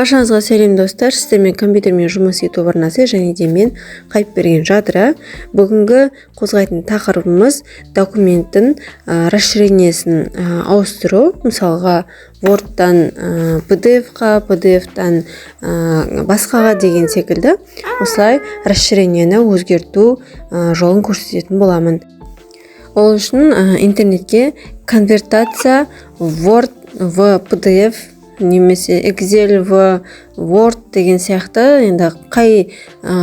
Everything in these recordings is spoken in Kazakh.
Баршаңызға сәлем, достар! Сіздермен компьютермен жұмыс YouTube арнасы және де мен, Қайыпберген Жадыра. Бүгінгі қозғайтын тақырыбымыз документтің расширениесін ауыстыру. Мысалға, Wordтан PDF-қа, PDF-тан басқаға деген секілді, осылай расширениені өзгерту жолын көрсететін боламын. Ол үшін интернетке «конвертация Word в PDF» немесе «Excel в Word» деген сияқты, енді қай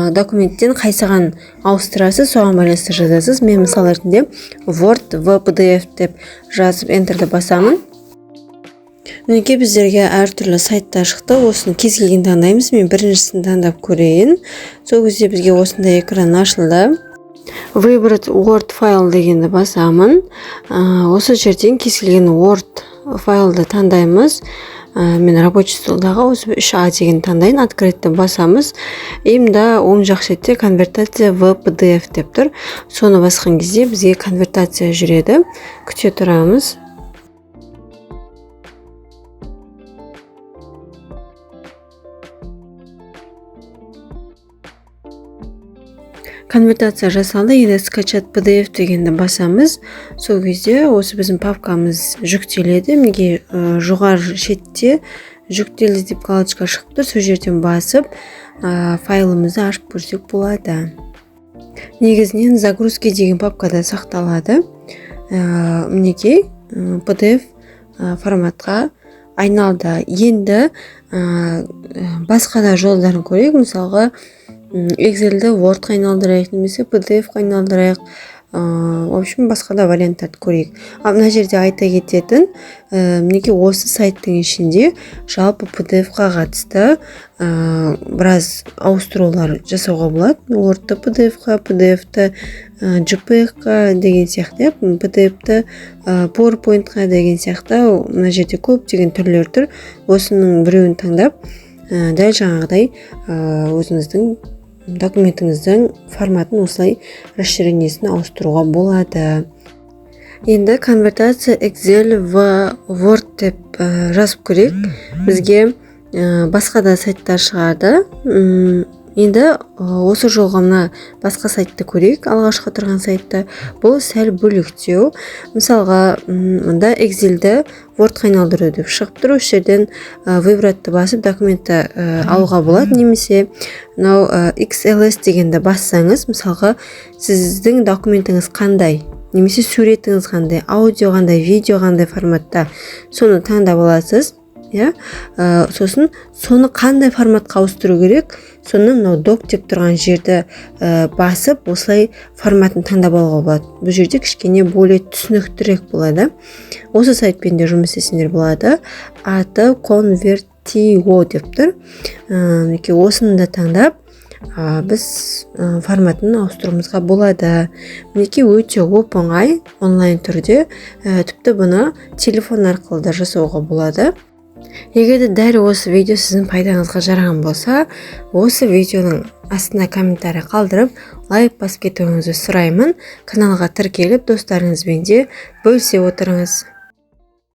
документтен қайсыған ауыстырасыз, соған байланысты жазасыз. Мен мысал ретінде «Word в PDF» деп жазып, Enter-ді басамын. Мінекей, біздерге әртүрлі сайттар шықты. Осыны кез келген таңдаймыз. Мен біріншісін таңдап көрейін. Сол кезде бізге осындай экран ашылды. «Выбрать Word файл» дегенді басамын. Осы жерден кез келген Word файлды таңдаймыз. Мен рабочий столдағы осы 3А деген таңдайын. «Открыть» басамыз. И мында оң жақ шетте «Конвертация в PDF» деп тұр. Соны басқан кезде бізге конвертация жүреді. Күте тұрамыз. Конвертация жасалды. Енді «Скачать PDF» дегенді басамыз. Сол кезде осы біздің папкамыз жүктеледі. Мінекей, жоғары шетте «Жүктелді» деп галочка шығып тұр. Сол жерден басып, файлымызды ашып көрсек болады. Негізінен «Загрузки» деген папкада сақталады. Мінекей, PDF форматқа айналды. Енді басқа да жолдарын көрейік. Мысалға, Excelді Wordқа айналдырайық немесе PDF-қа айналдырайық. В общем, басқа да варианттарды көрейік. Ал мына жерде айта кететін, мінекей, осы сайттың ішінде жалпы PDF-қа қатысты біраз ауыстырулар жасауға болады: Wordты PDF-қа, PDF-ті JPEG-қа деген сияқты, иә, PDF-ті PowerPoint-қа деген сияқты. Мына жерде көптеген түрлер тұр. Осының біреуін таңдап, дәл жаңағыдай өзіңіздің документіңіздің форматын, осылай расширениесін ауыстыруға болады. Енді «Конвертация Excel в Word» деп жазып көрейік. Бізге басқа да сайттар шығады. Енді осы жолға мына басқа сайтты көрейік, алғашқы тұрған сайтты. Бұл сәл бөлектеу. Мысалға, мында «Excelді Wordқа айналдыру» деп шығып тұр. Осы жерден «Выбрать» басып, документті алуға болады немесе мынау XLS дегенді бассаңыз, мысалға, сіздің документіңіз қандай немесе суретіңіз қандай, аудио қандай, видео қандай форматта, соны таңдап аласыз, иә. Сосын соны қандай форматқа ауыстыру керек, соны мынау «Док» деп тұрған жерді басып, осылай форматын таңдап алуға болады. Бұл жерде кішкене более түсініктірек болады. Осы сайтпен де жұмыс істесеңдер болады. Аты Convertio деп тұр. Мінекей, осыны да таңдап, біз форматын ауыстыруымызға болады. Мінекей, өте оп оңай онлайн түрде. Тіпті бұны телефон арқылы да жасауға болады. Егер де дәл осы видео сіздің пайдаңызға жараған болса, осы видеоның астына комментарий қалдырып, лайк басып кетуіңізді сұраймын. Каналға тіркеліп, достарыңызбен де бөлісе отырыңыз.